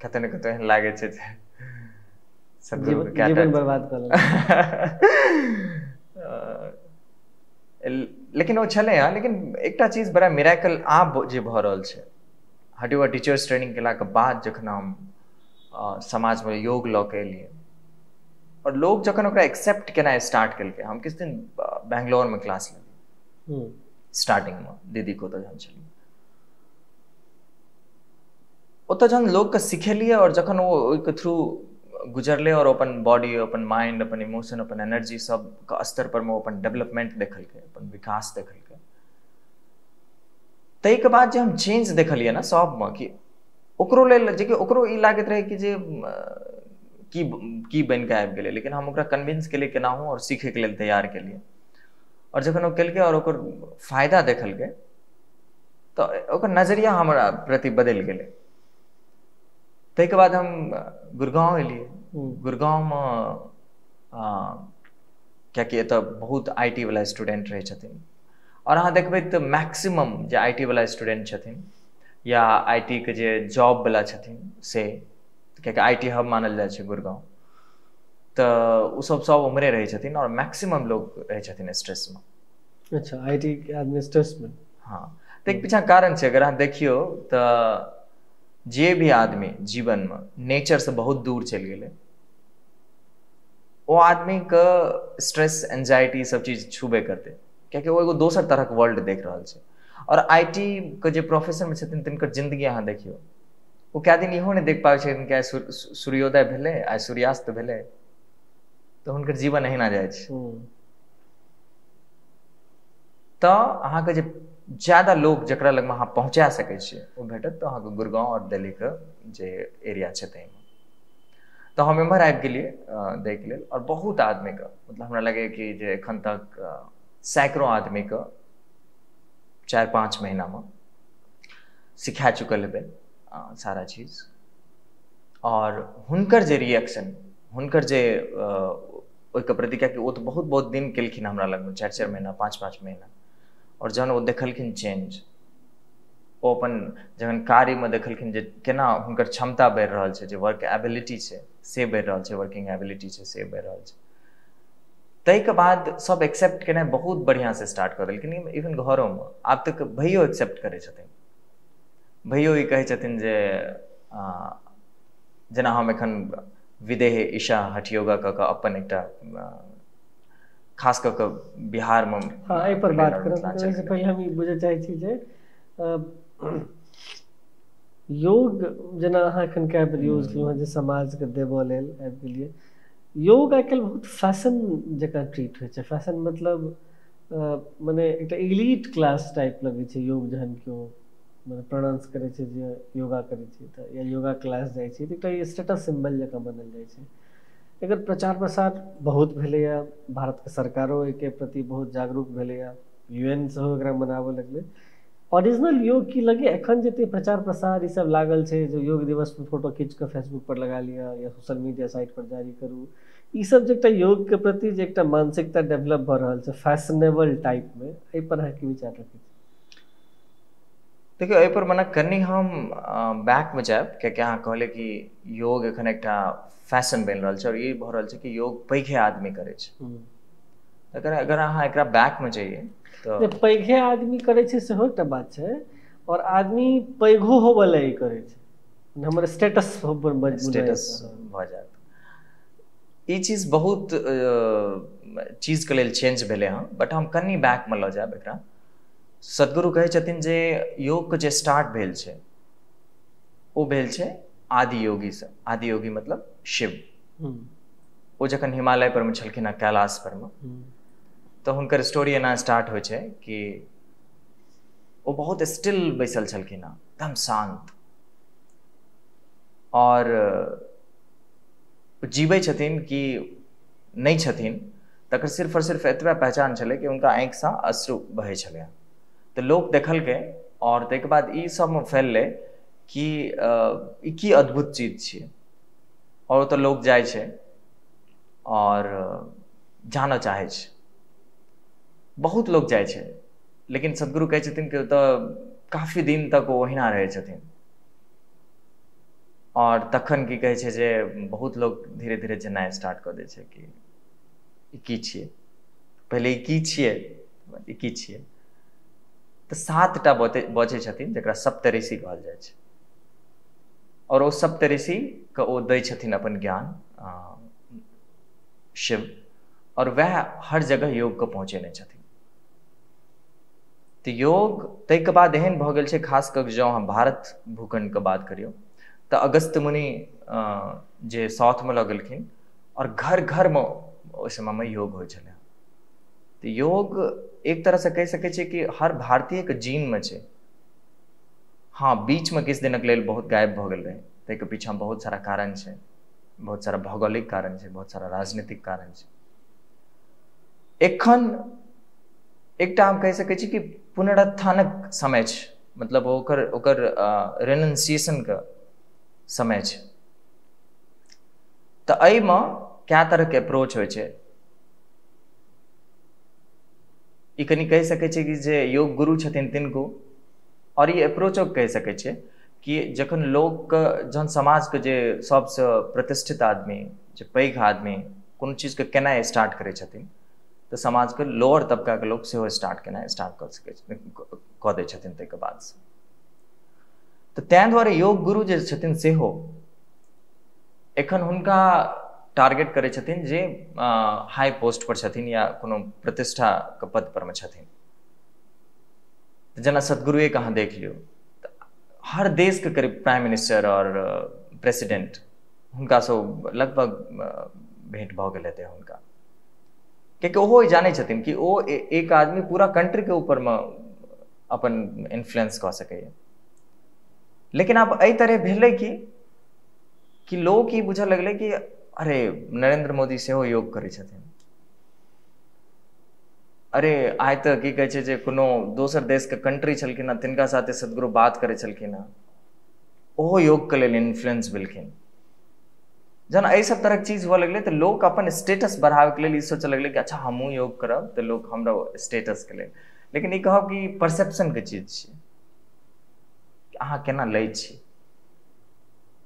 कतहु ने कतहु एहन लागै छै जे जीवन बर्बाद कऽ, लेकिन ओ छलै हँ। लेकिन एकटा चीज बड़ा मिराकल आब जे भऽ रहल छै, हटिया टीचर्स ट्रेनिंग केलाके बाद जखन हम समाजमे योग लऽ के एलियै और लोग जखन ओकरा एक्सेप्ट केनाइ स्टार्ट केलकै, हम किछु दिन बेंगलोरमे क्लास लेलियै स्टार्टिंगमे, दीदीके ओतऽ जहन छलियै, ओतऽ जहन लोकके सिखेलियै और जखन ओ ओहिके थ्रू गुजरलै और अपन बॉडी, अपन माइंड, अपन इमोशन, अपन एनर्जी सबके स्तर पर मे अपन डेवलपमेंट देखलकै, अपन विकास देखलकै, ताहिके बाद जे हम चेंज देखलियै ने सबमे, कि ओकरो लेल जेकि ओकरो ई लागैत रहै कि जे की की बनिके आबि गेलै, लेकिन हम ओकरा कन्विंस केलियै केनाहु और सीखैके लेल तैयार केलियै, और जखन ओ केलकै और ओकर फायदा देखलकै तऽ ओकर नजरिया हमरा प्रति बदलि गेलै। ताहिके बाद हम गुड़गाँव एलियै। गुड़गाँवमे कियाकि एतऽ बहुत IT वाला स्टूडेंट रहै छथिन, और अहाँ देखबै तऽ मैक्सिमम जे IT वाला स्टूडेंट छथिन या IT के जे जॉब वाला छथिन से, कियाकि IT hub मानल जाइ छै गुड़गाँव, तऽ ओ सब सब उम्हरे रहै छथिन और मैक्सिमम लोग रहै छथिन स्ट्रेसमे। अच्छा, IT के आदमी स्ट्रेसमे? हाँ, तऽ एक पीछा कारण छै। अगर अहाँ देखियौ तऽ जे भी आदमी जीवनमे नेचरसँ बहुत दूर चलि गेलै, ओ आदमीके स्ट्रेस, एंजाइटी सब चीज छूबे करतै, कियाकि ओ एगो दोसर तरहक वर्ल्ड देख रहल छै। और IT के जे प्रोफेशनमे छथिन तिनकर जिन्दगी अहाँ देखियौ, ओ कए दिन इहो नहि देख पाबै छथिन कि आइ सूर्योदय भेलै, आइ सूर्यास्त भेलै, तऽ हुनकर जीवन अहिना जाइ छै। तऽ अहाँके जे ज्यादा लोग जकरा लगमे अहाँ पहुँचा सकै छियै ओ भेटत तऽ अहाँके गुड़गाँव और दिल्लीके जे एरिया छै ताहिमे। तऽ हम एम्हर आबि गेलियै दैके लेल, और बहुत आदमीके, मतलब हमरा लगैए कि जे एखन तक सैकड़ों आदमीके 4-5 महीनामे सिखा चुकल हेबै सारा चीज। और हुनकर जे रिएक्शन, हुनकर जे ओहिके प्रति, कियाकि ओ तऽ बहुत बहुत दिन केलखिन हमरा लगमे, 4-4 महीना, 5-5 महीना, और जहन ओ देखलखिन चेंज, ओ अपन जहन कार्यमे देखलखिन जे केना हुनकर क्षमता बढ़ि रहल छै, जे वर्क एबिलिटी छै से बढ़ि रहल छै, वर्किंग एबिलिटी छै से बढ़ि रहल छै, ताहिके बाद सब एक्सेप्ट केनाइ बहुत बढ़िआँसँ स्टार्ट कऽ देलखिन। इवन घरोमे आब तक भैयो एक्सेप्ट करै छथिन, भैयो ई कहै छथिन जे जेना हम एखन विदेह ईशा हठ योगा कऽ कऽ अपन एकटा खास कऽ कऽ बिहारमे। हाँ, एहि पर बात करब। ओहिसँ पहिले हम ई बुझऽ चाहै छी जे योग जेना अहाँ एखन कए बेर यूज केलहुँ हँ जे समाजके देबऽ लेल आबि गेलियै, योग आइ काल्हि बहुत फैशन जकाँ ट्रीट होइ छै। फैशन मतलब मने एकटा इलीट क्लास टाइप लगै छै योग, जहन केओ मने प्रोनाउंस करै छै जे योगा करै छी तऽ या योगा क्लास जाइ छी तऽ एकटा स्टेटस सिम्बल जकाँ बनल जाइ छै। एकर प्रचार प्रसार बहुत भेलैए, भारतके सरकारो एहिके प्रति बहुत जागरूक भेलैए, यूएन सेहो एकरा मनाबऽ लगलै। ओरिजिनल योग की लगे एखन जते प्रचार प्रसार ई सब लागल छै जे योग दिवस पर फोटो खींच कऽ फेसबुक पर लगा लिअ या सोशल मीडिया साइट पर जारी करू, ई सब जे एकटा योग के प्रति जे एकटा मानसिकता डेवलप भऽ रहल छै फैशनेबल टाइप में, एहि पर अहाँ की विचार रखै छी? देखियौ, एहि पर मने कनि हम बैकमे जायब, कियाकि अहाँ कहलियै कि योग एखन एकटा फैशन बनि रहल छै और ई भऽ रहल छै कि योग पैघे आदमी करै छै। अगर अगर अहाँ एकरा बैकमे जइयै तऽ पैघे आदमी करै छै सेहो एकटा बात छै, और आदमी पैघो होबऽ लए ई करै छै, हमर स्टेटस स्टेटस भऽ जायत। ई चीज बहुत चीजके लेल चेंज भेलै हँ, बट हम कनि बैकमे लऽ जायब एकरा। सदगुरु कहै छथिन जे योगके जे स्टार्ट भेल छै ओ भेल छै आदि योगीसँ। आदि योगी मतलब शिव। ओ जखन हिमालय परमे छलखिन हँ, कैलाश परमे, तऽ हुनकर स्टोरी एना स्टार्ट होइ छै कि ओ बहुत स्टिल बैसल छलखिन हँ, एकदम शान्त, आओर जीबै छथिन कि नहि छथिन तकर सिर्फ आओर सिर्फ एतबे पहचान छलै कि हुनका आँखिसँ अश्रु बहै छलै। तऽ लोक देखलकै आओर ताहिके बाद ई सबमे फैललै कि ई की अद्भुत चीज छियै। आओर ओतऽ लोक जाइ छै आओर जानऽ चाहै छै, बहुत लोक जाइ छै, लेकिन सदगुरु कहै छथिन कि ओतऽ काफी दिन तक ओ ओहिना रहै छथिन। आओर तखन की कहै छै जे बहुत लोक धीरे धीरे जेनाइ स्टार्ट कऽ दै छै कि ई की छियै, पहिले ई की छियै, ई की छियै। तऽ 7टा बचै छथिन जकरा सप्तऋषि कहल जाइ छै, आओर ओ सप्तऋषिके ओ दै छथिन अपन ज्ञान शिव, आओर वएह हर जगह योगके पहुँचेने छथिन। तऽ योग ताहिके बाद एहन भऽ गेल छै, खास कऽ जँ अहाँ भारत भूखण्डके बात करियौ तऽ अगस्त्य मुनि जे साउथमे लऽ गेलखिन आओर घर घरमे ओहि समयमे योग होइ छलै। तऽ योग एक तरहसँ कहि सकै छियै कि हर भारतीयके जीनमे छै। हाँ, बीचमे किछु दिनक लेल बहुत गायब भऽ गेल रहै, ताहिके पीछाँ बहुत सारा कारण छै, बहुत सारा भौगोलिक कारण छै, बहुत सारा राजनीतिक कारण छै। एखन एकटा हम कहि सकै छी कि पुनरुत्थानक समय छै, मतलब ओकर ओकर रेनन्सिएशनके समय छै। तऽ एहिमे कए तरहके अप्रोच होइ छै। ई कनि कहि सकै छियै कि जे योग गुरु छथिन तिनको, आओर ई अप्रोचो कहि सकै छियै कि जखन लोकके, जहन समाजके जे सबसँ प्रतिष्ठित आदमी, जे पैघ आदमी कोनो चीजके केनाइ स्टार्ट करै छथिन तऽ समाजके लोअर तबकाके लोक सेहो स्टार्ट केनाइ स्टार्ट कऽ सकै कऽ दै छथिन ताहिके बादसँ। तऽ ताहि दुआरे योग गुरु जे छथिन सेहो एखन हुनका टारगेट करै छथिन जे हाई पोस्ट पर छथिन या कोनो प्रतिष्ठाके पद परमे छथिन। जेना सदगुरुएके अहाँ देख लियौ, हर देशके करीब प्राइम मिनिस्टर आओर प्रेसिडेंट हुनकासँ लगभग भेंट भऽ गेल हेतै हुनका, कियाकि ओहो जानै छथिन कि ओ एक आदमी पूरा कंट्रीके ऊपरमे अपन इन्फ्लुएंस कऽ सकैए। लेकिन आब एहि तरह भेलै कि लोक ई बुझऽ लगलै कि अरे नरेंद्र मोदी सेहो योग करै छथिन, अरे आइ तऽ की कहै छै जे कोनो दोसर देशके कंट्री छलखिन हँ तिनका साथे सदगुरु बात करै छलखिन हँ, ओहो योगके लेल इन्फ्लुएंस भेलखिन। जहन एहि सब तरहक चीज हुअ लगलै तऽ लोक अपन स्टेटस बढ़ाबैके लेल ई सोचऽ लगलै कि अच्छा हमहूँ योग करब तऽ लोक हमरा स्टेटसके लेल। लेकिन ई कहब कि परसेप्शनके चीज छियै, अहाँ केना लै छी।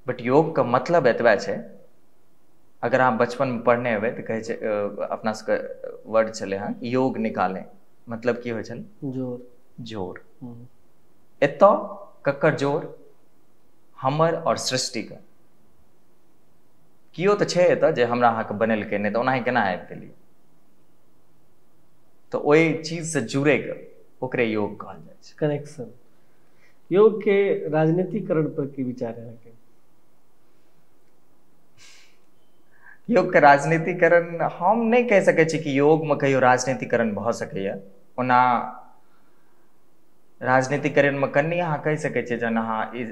बट योगके मतलब एतबा छै, अगर अहाँ बचपनमे पढ़ने हेबै तऽ कहै छै अपना सबके वर्ड छलै हँ योग निकाले, मतलब की होइ छलै? जोर। जोर। एतऽ ककर जोर? हमर आओर सृष्टिके। केओ तऽ छै एतऽ जे हमरा अहाँके बनेलकै, नहि तऽ ओनाही केना आबि गेलियै। तऽ ओहि चीजसँ जुड़ैके ओकरे योग कहल जाइ छै। कनेक्शन। योग के राजनीतिकरण पर की विचार है अहाँके? योगके राजनीतिकरण हम नहि कहि सकै छी कि योगमे कहियो राजनीतिकरण भऽ सकैए। ओना राजनीतिकरणमे कनि अहाँ कहि सकै छियै, जहन अहाँ ई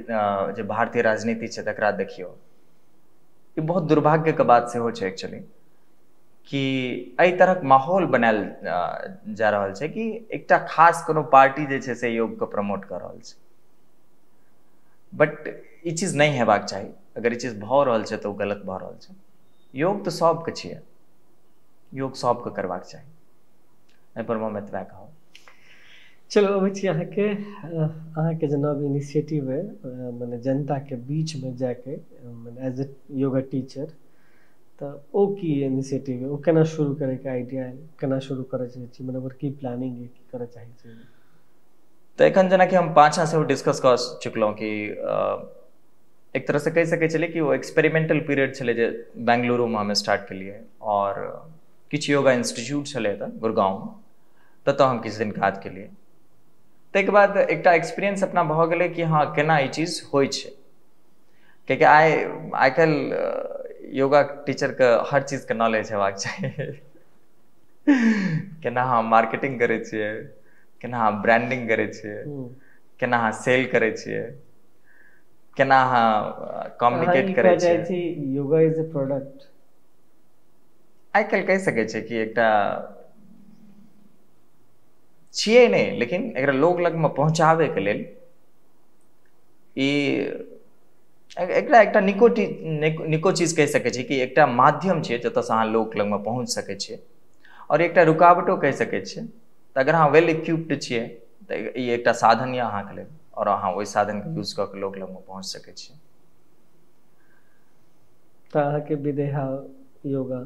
जे भारतीय राजनीति छै तकरा देखियौ, ई बहुत दुर्भाग्यके बात सेहो छै एक्चुअली कि एहि तरहक माहौल बनायल जा रहल छै कि एकटा खास कोनो पार्टी जे छै से योगके प्रमोट कऽ रहल छै। बट ई चीज नहि हेबाक चाही। अगर ई चीज भऽ रहल छै तऽ ओ गलत भऽ रहल छै। योग तऽ सबके छियै, योग सबके करबाक चाही, एहिपर हम एतबा कहब। चलो अबै छी अहाँके, अहाँके जे नव इनिशिएटिव है मने जनताके बीचमे जाके मने एज ए योगा टीचर, तऽ ओ की इनिशिएटिव है, ओ केना शुरू करैके आइडिया है, केना शुरू करऽ चाहै छी, मने ओकर की प्लानिंग है, की करऽ चाहै छी? तऽ एखन जेनाकि हम पाछाँ सेहो डिस्कस कऽ चुकलहुँ कि एक तरहसँ कहि सकै छलियै कि ओ एक्सपेरिमेंटल पीरियड छलै जे बेंगलुरुमे हम स्टार्ट केलियै। आओर किछु योगा इंस्टीट्यूट छलै एतऽ गुड़गाँवमे, ततऽ हम किछु दिन काज केलियै। ताहिके बाद एकटा एक्सपीरियंस अपना भऽ गेलै कि हँ केना ई चीज होइ छै। कियाकि आइ काल्हि योगा टीचरके हर चीजके नॉलेज हेबाक चाही। केना अहाँ मार्केटिंग करै छियै, केना अहाँ ब्रांडिंग करै छियै, केना अहाँ सेल करै छियै, केना अहाँ कम्युनिकेट करै छियै। Yoga is a product. आइ काल्हि कहि सकै छियै कि एकटा छियै नहि, लेकिन एकरा लोग लगमे पहुँचाबैके लेल ई एकरा एकटा निको चीज कहि सकै छियै कि एकटा माध्यम छियै जतऽसँ अहाँ लोक लगमे पहुँच सकै छियै। आओर एकटा रुकावटो कहि सकै छियै। तऽ अगर अहाँ वेल इक्विप्ड छियै तऽ ई एकटा साधन यऽ अहाँके लेल, आओर अहाँ ओहि साधनके यूज कऽ के लोक लगमे पहुँच सकै छियै। तऽ अहाँके विदेहा योगा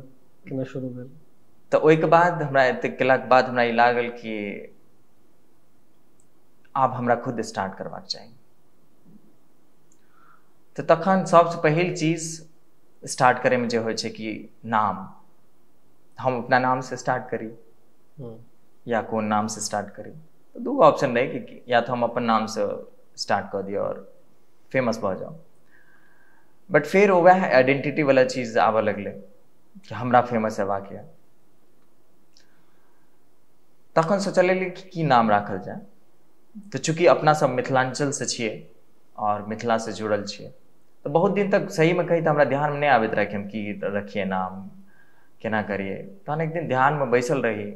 केना शुरू भेल? तऽ ओहिके बाद हमरा एतेक केलाके बाद हमरा ई लागल कि आब हमरा खुद स्टार्ट करबाक चाही। तऽ तखन सबसँ पहिल चीज स्टार्ट करैमे जे होइ छै कि नाम, हम अपना नामसँ स्टार्ट करी या कोन नामसँ स्टार्ट करी। तऽ दूगो ऑप्शन रहै कि या तऽ हम अपन नामसँ स्टार्ट कऽ दिअ आओर फेमस भऽ जाउ, बट फेर वएह आइडेंटिटी वाला चीज आबऽ लगलै कि हमरा फेमस हेबाक यऽ। तखन सोचलियै कि की नाम राखल जाय। तऽ चूँकि अपना सब मिथिलाञ्चलसँ छियै आओर मिथिलासँ जुड़ल छियै, तऽ बहुत दिन तक सहीमे कही तऽ हमरा ध्यानमे नहि आबैत रहै कि हम की रखियै नाम, केना करियै। तहन एक दिन ध्यानमे बैसल रही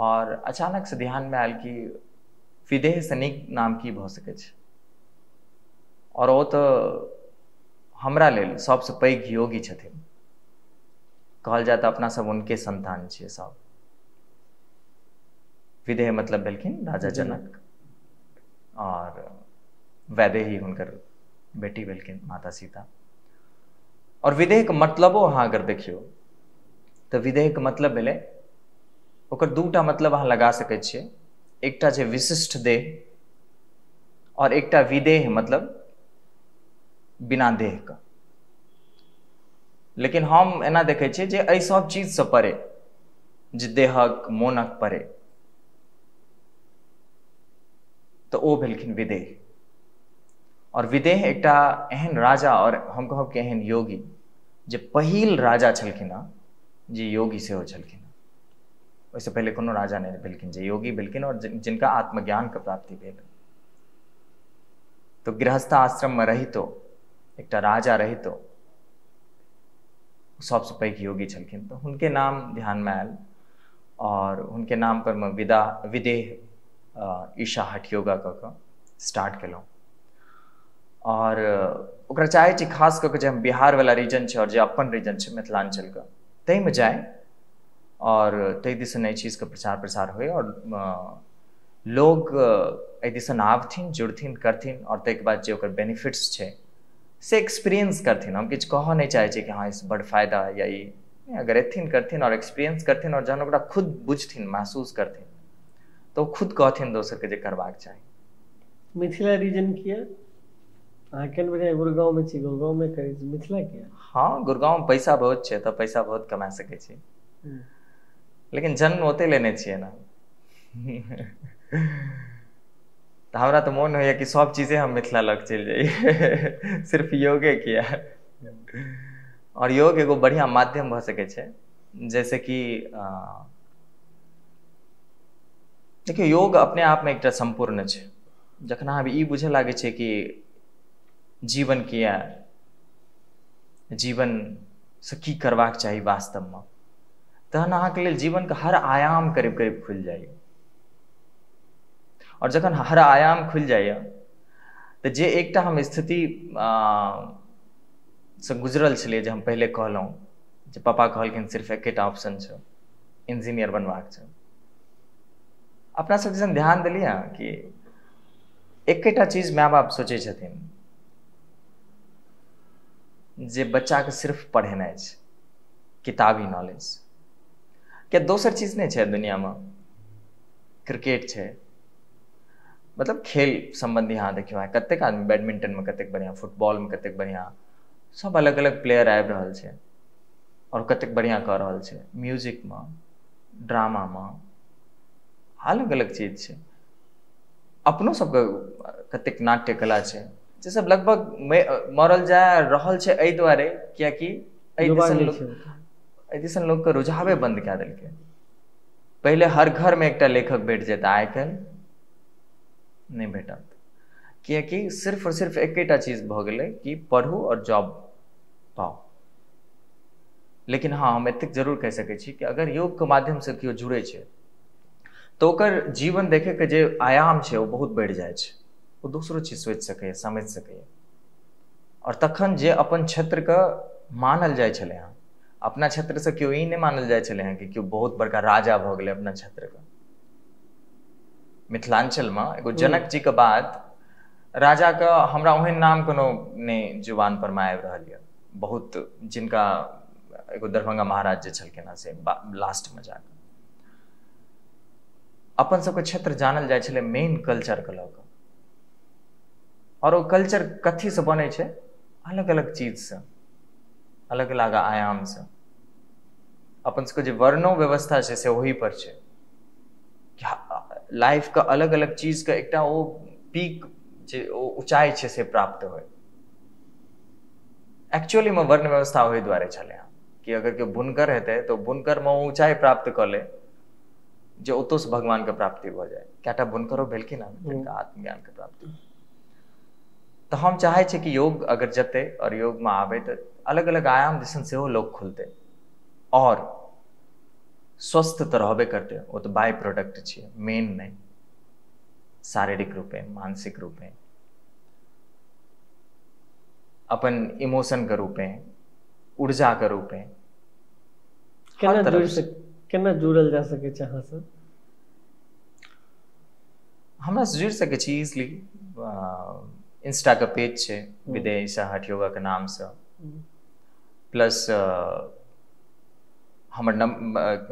आओर अचानकसँ ध्यानमे आयल कि विदेहसँ नीक नाम की भऽ सकै छै। आओर ओ तऽ हमरा लेल सबसँ पैघ योगी छथिन, कहल जाय तऽ अपना सब हुनके संतान छियै सब। विदेह मतलब भेलखिन राजा जनक, और वैदेही हुनकर बेटी भेलखिन माता सीता। और विदेहके मतलबो अहाँ अगर देखियौ तऽ विदेहके मतलब भेलै, ओकर दूटा मतलब अहाँ लगा सकै छियै, एकटा छै विशिष्ट देह और एकटा विदेह मतलब बिना देहके। लेकिन हम एना देखै छियै जे एहि सब चीजसँ परे, जे देहक मोनक परे, तऽ ओ भेलखिन विदेह। और विदेह एकटा एहन राजा और हम कहब कि एहन योगी जे पहिल राजा छलखिन हँ जे योगी सेहो छलखिन हँ। ओहिसँ पहिले कोनो राजा नहि भेलखिन जे योगी भेलखिन और जिनका आत्मज्ञानके प्राप्ति भेल। तो गृहस्थ आश्रममे रहितो, एकटा राजा रहितो सबसँ पैघ योगी छलखिन। तऽ हुनके नाम ध्यानमे आयल और हुनके नाम पर मे विदेह ईशा हठ योगा कऽ कऽ स्टार्ट केलहुँ। और ओकरा चाहै छी खास कऽ के जे हम बिहारवला रीजन छै और जे अपन रीजन छै मिथिलाञ्चलके, ताहिमे जाय और ताहि दिसन एहि चीजके प्रचार प्रसार होइ और लोग एहि दिसन आबथिन, जुड़थिन, करथिन और ताहिके बाद जे ओकर बेनिफिट्स छै से एक्सपीरियंस करथिन। हम किछु कहऽ नहि चाहै छी कि हँ एहिसँ बड्ड फायदा या ई, अगर एथिन करथिन और एक्सपीरियंस करथिन और जहन ओकरा खुद बुझथिन, महसूस करथिन, तऽ ओ खुद कहथिन दोसरके जे करबाक चाही। मिथिला रीजन किया? अहाँ केहन बढ़िआँ गुड़गाँवमे छी, गुड़गाँवमे करै छी, मिथिला किया? हँ, गुड़गाँवमे पैसा बहुत छै तऽ पैसा बहुत कमा सकै छी, लेकिन जन्म ओतहि लेने छियै ने। तऽ हमरा तऽ मोन होइया कि सब चीजे हम मिथिला लग चलि जइयै, सिर्फ योगे किया। और योग एगो बढ़िआँ माध्यम भऽ सकै छै, जैसे कि देखियौ योग अपने आपमे एकटा सम्पूर्ण छै। जखन अहाँ ई बुझऽ लागै छै कि जीवन किया, जीवनसँ की करबाक चाही वास्तवमे, तहन अहाँके लेल जीवनके हर आयाम करीब करीब खुलि जाइए। और जखन हर आयाम खुलि जाइए तऽ जे एकटा हम स्थिति सँ गुजरल छलियै, जे हम पहिले कहलहुँ जे पापा कहलखिन सिर्फ एकेटा ऑप्शन छै, इंजीनियर बनबाक छै। अपना सब दिसन ध्यान देलियै कि एकेटा चीज माय बाप सोचै छथिन जे बच्चाके सिर्फ पढ़ेनाइ छै, किताबी नॉलेज, किया दोसर चीज नहि छै दुनियामे। क्रिकेट छै, मतलब खेल सम्बन्धी अहाँ देखियौ, आइ कतेक आदमी बैडमिंटनमे कतेक बढ़िआँ, फुटबॉलमे कतेक बढ़िआँ, सब अलग अलग प्लेयर आबि रहल छै आओर कतेक बढ़िआँ कऽ रहल छै। म्यूजिकमे, ड्रामामे अलग अलग चीज छै। अपनो सबके कतेक नाट्य कला छै जे सब लगभग मरल जा रहल छै एहि दुआरे कियाकि एहि दिसन लोकके रुझावे बंद कए देलकै। पहिले हर घरमे एकटा लेखक भेट जेता, आइ काल्हि नहि भेटत, कियाकि सिर्फ और सिर्फ एकेटा चीज भऽ गेलै कि पढ़ू और जॉब पाउ। लेकिन हाँ, हम एतेक जरूर कहि सकै छी कि अगर योगके माध्यमसँ केओ जुड़ै छै तऽ ओकर जीवन देखैके जे आयाम छै ओ बहुत बढ़ि जाइ छै, ओ दोसरो चीज सोचि सकैए, समझि सकैए। आओर तखन जे अपन क्षेत्रके मानल जाइ छलै हँ, अपना क्षेत्रसँ केओ ई नहि मानल जाइ छलै हँ कि केओ बहुत बड़का राजा भऽ गेलै अपना क्षेत्रके। मिथिलाञ्चलमे एगो जनक जीके बाद राजाके हमरा ओहन नाम कोनो नहि जुबान परमे आबि रहल यऽ बहुत, जिनका एगो दरभंगा महाराज जे छलखिन हँ से लास्टमे जाकऽ अपन सबके क्षेत्र जानल जाइ छलै मेन कल्चरके लऽ कऽ। आओर ओ कल्चर कथीसँ बनै छै? अलग अलग चीजसँ, अलग अलग आयामसँ। अपन सबके जे वर्णो व्यवस्था छै से ओही पर छै। लाइफके अलग अलग चीजके एकटा ओ पीक जे ओ ऊँचाइ छै से प्राप्त होइ। एक्चुअलीमे वर्ण व्यवस्था ओहि दुआरे छलै हँ कि अगर केओ बुनकर हेतै तऽ बुनकरमे ओ ऊँचाइ प्राप्त कऽ ले जे ओतोसँ भगवानके प्राप्ति भऽ जाय। कएटा बुनकरो भेलखिन हँ जिनका आत्मज्ञानके प्राप्ति। तऽ हम चाहै छी कि योग अगर जेतै आओर योगमे आबै तऽ अलग अलग आयाम दिसन सेहो लोक खुलतै आओर स्वस्थ तऽ रहबे करतै, ओ तऽ बाय प्रोडक्ट छियै, मेन नहि। शारीरिक रूपे, मानसिक रूपे, अपन इमोशनके रूपे, ऊर्जाके रूपे। केना जुड़ल जा सकै छै अहाँसँ? हमरा से जुड़ि सकै छी इजिली। इंस्टाके पेज छै विदेह ईशा हठ योगाके नामसँ, प्लस हमर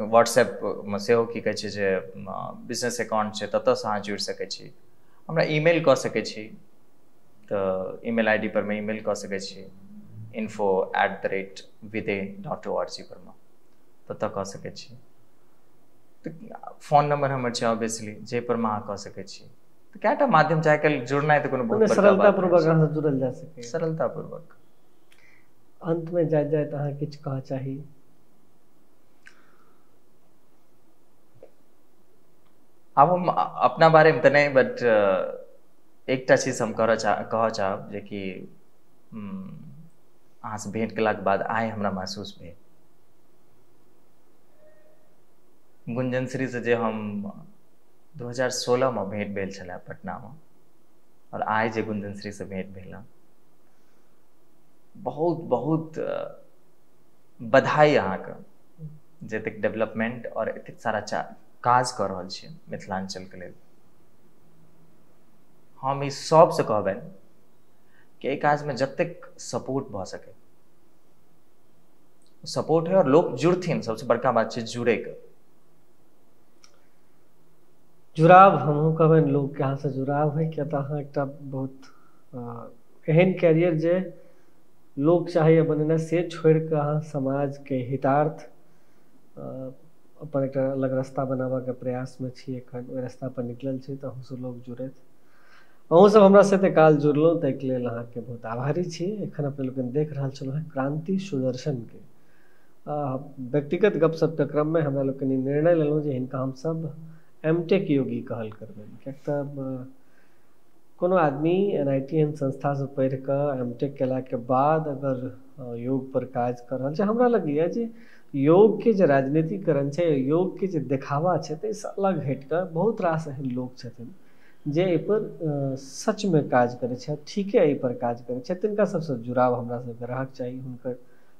व्हाट्सएपमे सेहो की कहै छै जे बिजनेस अकाउंट छै, ततऽसँ अहाँ जुड़ि सकै छी। हमरा ईमेल कऽ सकै छी, तऽ ईमेल I D पर मे ईमेल कऽ सकै छी info@videह.org पर मे, ततऽ कऽ सकै छी। तऽ फोन नंबर हमर छै ऑब्वियसली, जाहि पर मे अहाँ कऽ सकै छी। तऽ कएटा माध्यम छै आइ काल्हि जुड़नाइ, तऽ कोनो बहुत बड़का बात सरलतापूर्वक अहाँ जुड़ल जा सकैए, सरलतापूर्वक। अंतमे जाइत जाइत अहाँ किछु कहऽ चाही? आब हम अपना बारेमे तऽ नहि, बट एकटा चीज हम कहऽ चाहब जेकि अहाँसँ भेंट केलाके बाद आइ हमरा महसूस भेल। गुंजन श्रीसँ जे हम 2016 भेंट भेल छलै पटनामे, आओर आइ जे गुंजन श्रीसँ भेंट भेल, बहुत बहुत बधाई अहाँके जे एतेक डेवलपमेंट आओर एतेक सारा काज कऽ रहल छी मिथिलाञ्चलके लेल। हम ई सबसँ कहबनि कि एहि काजमे जतेक सपोर्ट भऽ सकै सपोर्ट है और लोग जुड़थिन। सबसे बड़का बात छै जुड़ैके। जुड़ाव हमहूँ कहबनि लोकके अहाँसँ जुड़ाव है, किया तऽ अहाँ एकटा बहुत एहन कैरियर जे लोक चाहैए बनेनाइ से छोड़िकऽ अहाँ समाजके हितार्थ अपन एकटा अलग रास्ता बनाबऽके प्रयासमे छी, एखन ओहि रास्तापर निकलल छी, तऽ अहूँसँ लोक जुड़थि। अहूँसब हमरा से एतेक काल जुड़लहुँ ताहिके लेल अहाँके बहुत आभारी छी। एखन अपने लोकनि देख रहल छलहुँ हेँ क्रांति सुदर्शनके व्यक्तिगत गपशपके क्रममे हमरा लोकनि निर्णय लेलहुँ जे हिनका हमसब एम.टेक योगी कहल करबनि, किएक तऽ कोनो आदमी NIT एहन संस्थासँ पढ़ि कऽ एम.टेक केलाके बाद अगर योग पर काज कऽ रहल छै, हमरा लगैए जे योगके जे राजनीतिकरण छै, योगके जे देखावा छै, ताहिसँ अलग हटि कऽ बहुत रास एहन लोक छथिन जे एहिपर सचमे काज करै छथि, ठीके एहिपर काज करै छथि। तिनका सबसँ जुड़ाव हमरा सबके रहक चाही, हुनकर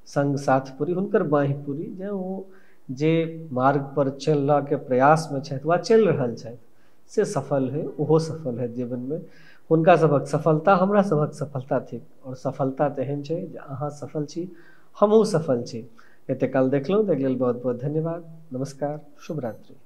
संग साथ पूरी, हुनकर बाँहि पूरी, जे ओ जे मार्गपर चलऽके प्रयासमे छथि वा चलि रहल छथि से सफल होइ, ओहो सफल होइ जीवनमे। हुनका सभक सफलता हमरा सभक सफलता थिक, आओर सफलता तऽ एहन छै जे अहाँ सफल छी, हमहूँ सफल छी। एतेक काल देखलहुँ ताहिके लेल बहुत बहुत धन्यवाद। नमस्कार, शुभरात्रि।